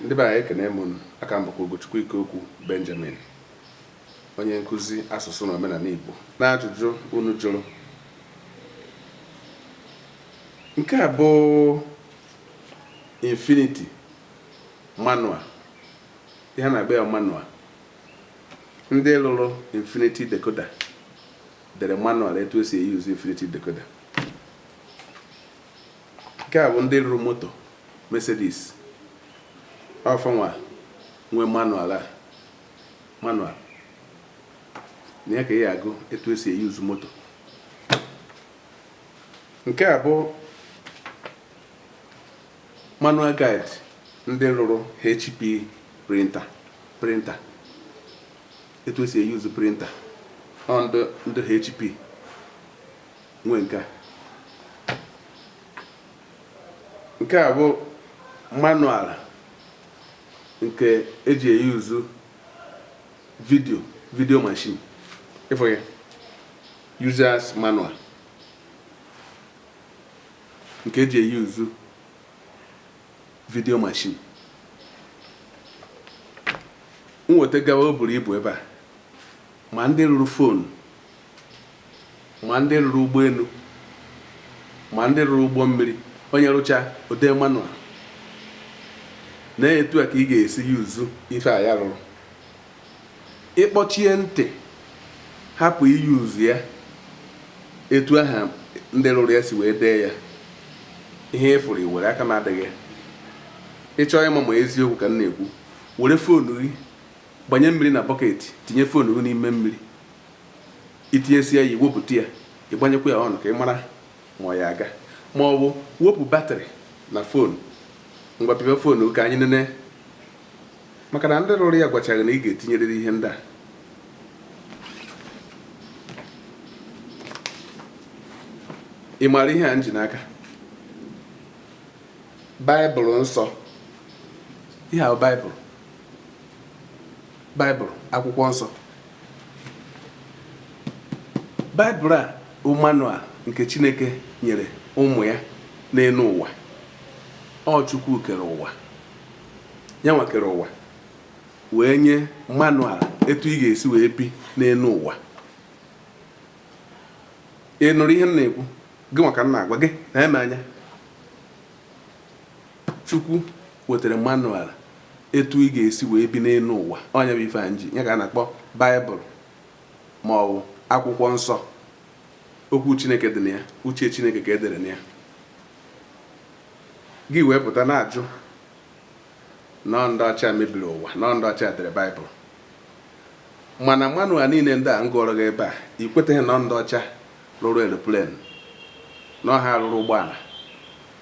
Ndị be anyị, ekene m unu. Aka m bụkwa Ugochukwu Ikeokwu Benjamin, onye nkụzi asụsụ na omenala Igbo. N'ajụjụ unu jụrụ, nke a bụ Infinity manual, ihe a na-akpọ ya manual. Ndị rụrụ Infinity decoder dere manual etu esi eyuzu Infinity decoder. Nke a bụ ndị rụrụ moto Mercedes, ọ fa nwa nwe manual a. Manual na ya ka ị agụ etu esi eyuzu moto. Nke a bụ manual guide ndị rụrụ HP printer, printer, etu esi eyuzu printer. Ọ ndị HP nwe nke a. Nke a bụ manual nke eji eyuzu video machine. Ị fụ ya, users manual nke eji eyuzu video machine. M weta gawa, o buru ibu ebe a. Ma ndị rụrụ phone, ma ndị rụrụ ụgbọelu, ma ndị rụrụ ụgbọ mmiri, onye rụcha, o dee manual na etu a ka ị ga-esi yuzu ife a ya rụrụ. Ị kpọchie ntị hapụ iyuzu ya etu aha ndị rụrụ ya si wee dee ya, ihe ị fụrụ i were aka na-adịghị. Ị chọọ ịma ma eziokwu ka m na-ekwu, were phone gị gbanye mmiri na bucket, tinye phone gị n'ime mmiri. I tinyesia ya, iwepụta ya, ịgbanyekwa ya on ka ị mara ma ọ ya aga. Ma ọ bụ wepụ battery na phone, ngwa pịba phone ka anyị nene, maka na ndị rụrụ ya gwachaghị na ị ga-etinyerịrị ihe ndị a. Ị maara ihe a m ji n'aka? Baịbụl nsọ. Ihe a bụ baịbụl, baịbụl, akwụkwọ nsọ. Baịbụl a bụ manual nke Chineke nyere ụmụ ya n'elu ụwa. Ọ Chukwu kere ụwa, ya nwa kere ụwa wee nye manual etu ị ga-esi wee bi n'elu ụwa. Ị nụrụ ihe m na-ekwu? Gị nwa ka m na-agwa gị na-eme anya. Chukwu wetara manual etu ị ga-esi wee bi n'elu ụwa. Ọ nya bụ ife a m ji ya ka a na-akpọ baịbụl ma ọ bụ akwụkwọ nsọ. Okwu Chineke dị na ya, uche Chineke ka e dere na ya. Gị wee pụta na-ajụ na ọ ndị ọcha mebiri ụwa, na ọ ndị ọcha dere baịbụl. Mana manual niile ndị a m gụọrọ gị ebe a, ị kwetaghị na ọ ndị ọcha rụrụ aeroplane, na ọ ha rụrụ ụgbọala,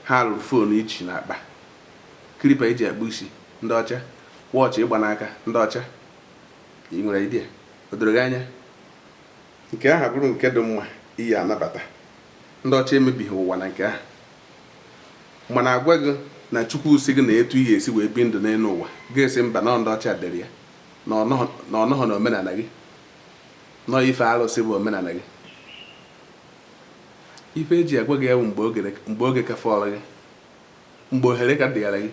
ha rụrụ phone i ji n'akpa, clipper e ji akpụ isi ndị ọcha, watch ị gba n'aka ndị ọcha. Ị nwere idea? O doro gị anya? Nke ahụ bụrụ nke dị mma iyi anabata. Ndị ọcha emebighị ụwa na nke ahụ, mana agwa gị na Chukwu sị gị na etu ị ga-esi wee bi ndụ n'elu ụwa, gị sị mba, na ndị ọcha dere ya, na ọ nọghọ na omenala gị, na ọ ife arụsị bụ omenala gị. Ife eji agwa gị ya bụ mgbe oge ka fọrọ gị, mgbe ohere ka dịara gị.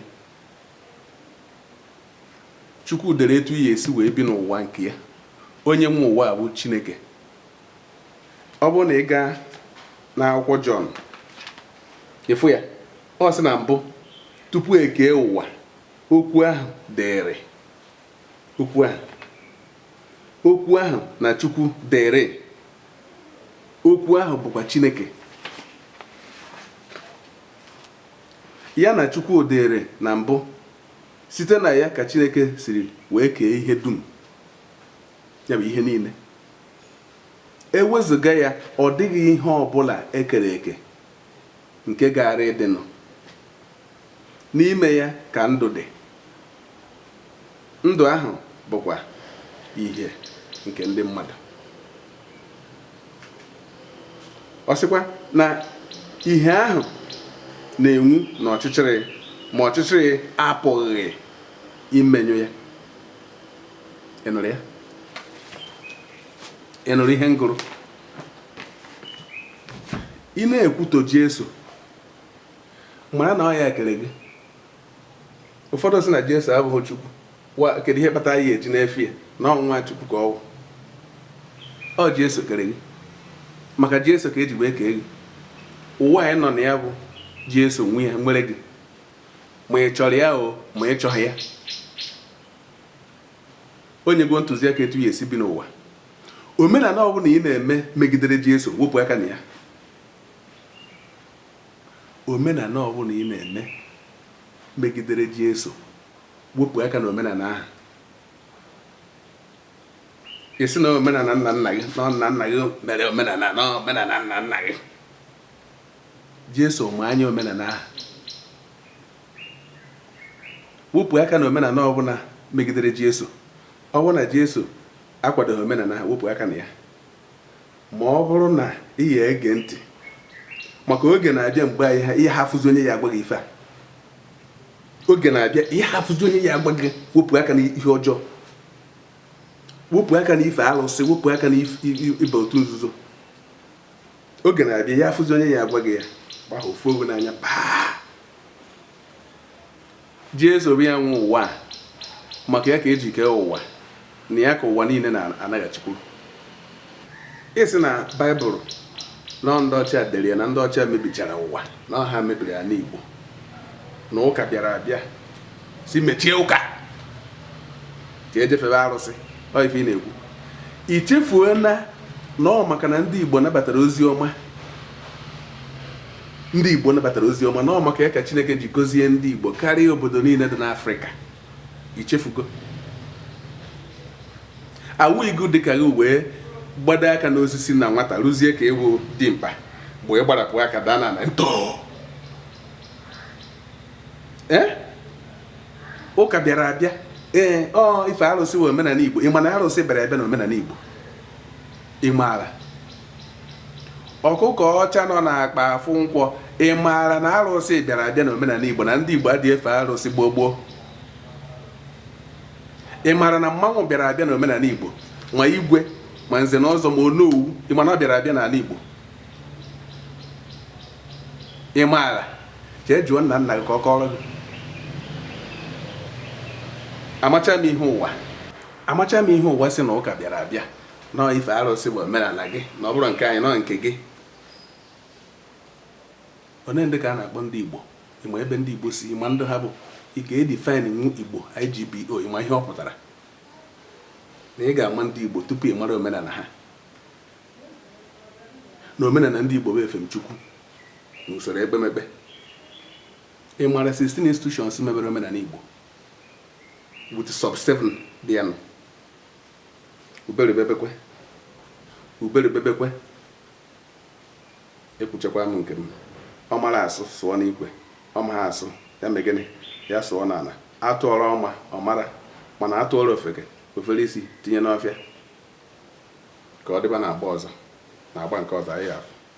Chukwu dere etu ị ga-esi wee bi n'ụwa nke ya. Onye nwe ụwa bụ Chineke. Ọ bụrụ na ị gaa n'akwụkwọ Jọn, ị fụ ya, ọ sị na mbụ tupu e kee ụwa, okwu ahụ dịrị, okwu ahụ, okwu ahụ na Chukwu dịrị, okwu ahụ bụkwa Chineke. Ya na Chukwu dịrị na mbụ. Site na ya ka Chineke siri wee kee ihe dum, ya bụ ihe niile. Ewezụga ya, ọ dịghị ihe ọ bụla e kere eke nke gaara ịdịnụ. N'ime ya ka ndụ dị, ndụ ahụ bụkwa ihe nke ndị mmadụ. Ọ sịkwa na ihe ahụ na-enwu n'ọchịchịrị, ma ọchịchịrị apụghị imenyụ ya. Ị nụrụ ya? Ị nụrụ ihe m gụrụ? Ị na-ekwutọ Jesu, mara na ọ ya kere gị. Ụfọdụ sị na Jesu abụghị Chukwu. Wa kedu ihe kpatara ya eji na-efe ya na ọ nwa Chukwu ka ọ wụ? Ọ Jesu kere gị, maka Jesu ka eji wee kee gị. Ụwa anyị nọ na ya bụ Jesu nwe ya, nwere gị, ma ị chọrọ ya o ma ị chọghị ya. O nyego ntụziaka etu ya esi bi n'ụwa. Omenala ọbụla ị na-eme megidere Jesu, wepụ aka na ya. Omenala ọbụla ị na-eme megidere Jesu, wepụ aka na omenala ahụ. Ị sị na omenala nna nna gị, na nna nna gị mere omenala, na omenala nna nna gị. Jesu ma anya omenala ahụ. Wepụ aka na omenala ọbụla megidere Jesu. Ọ bụrụ na Jesu akwadoghị omenala ahụ, wepụ aka na ya. Ma ọ bụrụ na ị ya ege ntị, maka oge na-abịa mgbe anyị ihe hafụzi onye ya agwa gị ife a. Oge na-abịa ihe hafụzi onye ya agwa gị wepụ aka n'ihe ọjọọ, wepụ aka n'ife alụsị, wepụ aka n'ịba otu nzuzo. Oge na-abịa ya afụzi onye ya agwa gị ya, gbaa ofu oge n'anya paa. Jesu bụ ya nwe ụwa a, maka ya ka eji kee ụwa, na ya ka ụwa niile na-anaghachikwuru. Ị sị na Baịbụl na ndị ọcha dere ya, na ndị ọcha mebichara ụwa, na ọha mebiri ya n'Igbo, na ụka bịara abịa si mechie ụka ka ejefebe arụsị. Ọ ife ị na-ekwu, i chefuo na ọ maka na ndị Igbo nabatara ozi ọma. Ndị Igbo nabatara ozi ọma, na ọ maka ya ka Chineke ji gọzie ndị Igbo karịa obodo niile dị n'Afrịka. Ichefugo awụ igu dịka gị wee gbado aka n'osisi na nwata rụzie ka ewu dimkpa bụ ịgbarapụ aka daa n'ala ntọ. Ee, ụka bịara abịa. Ee, ọ ife arụsị wụ omenala Igbo. Ị ma na arụsị bịara abịa na omenala Igbo? Ị maara ọkụkọ ọcha nọ n'akpa afụ nkwọ? Ị maara na arụsị bịara abịa na omenala Igbo, na ndị Igbo adịghị efe arụsị gboo gboo? Ị maara na mmanwụ bịara abịa na omenala Igbo, ma igwe, ma nze na ọzọ, ma onowu? Ị ma na ọ bịara abịa n'ala Igbo? Ị maara? Jee jụọ nna nna gị ka ọ kọrọ gị. Amacha m ihe ụwa, amacha m ihe ụwa sị na ụka bịara abịa nọọ ife arụsị bụ omenala gị, na ọ bụrụ nke anyị nọọ nke gị. One ndị ka a na-akpọ ndị Igbo? Ịma ebe ndị Igbo si? Ịma ndị ha bụ? Ị ga-edefine nwu Igbo, IGBO? Ịma ihe ọ pụtara? Na ị ga-ama ndị Igbo tupu ị mara omenala ha. Na omenala ndị Igbo bụ efemchukwu na usoro ekpemekpe. Ị mara 16 institutions mebere omenala Igbo with sub 7 dị ya nụ? Uberubebekwe, uberubebekwe. Ekwuchakwa m nke m. Ọ mara asụ, sụọ n'ikwe. Ọ maghị asụ, ya mee gịnị? Ya sụọ n'ala. Atụọrọ ọma ọ mara, mana atụọrọ ofeke ofere isi tinye n'ọfịa. Ka ọ dịba na agba ọzọ, na agba nke ọzọ anyị afụ.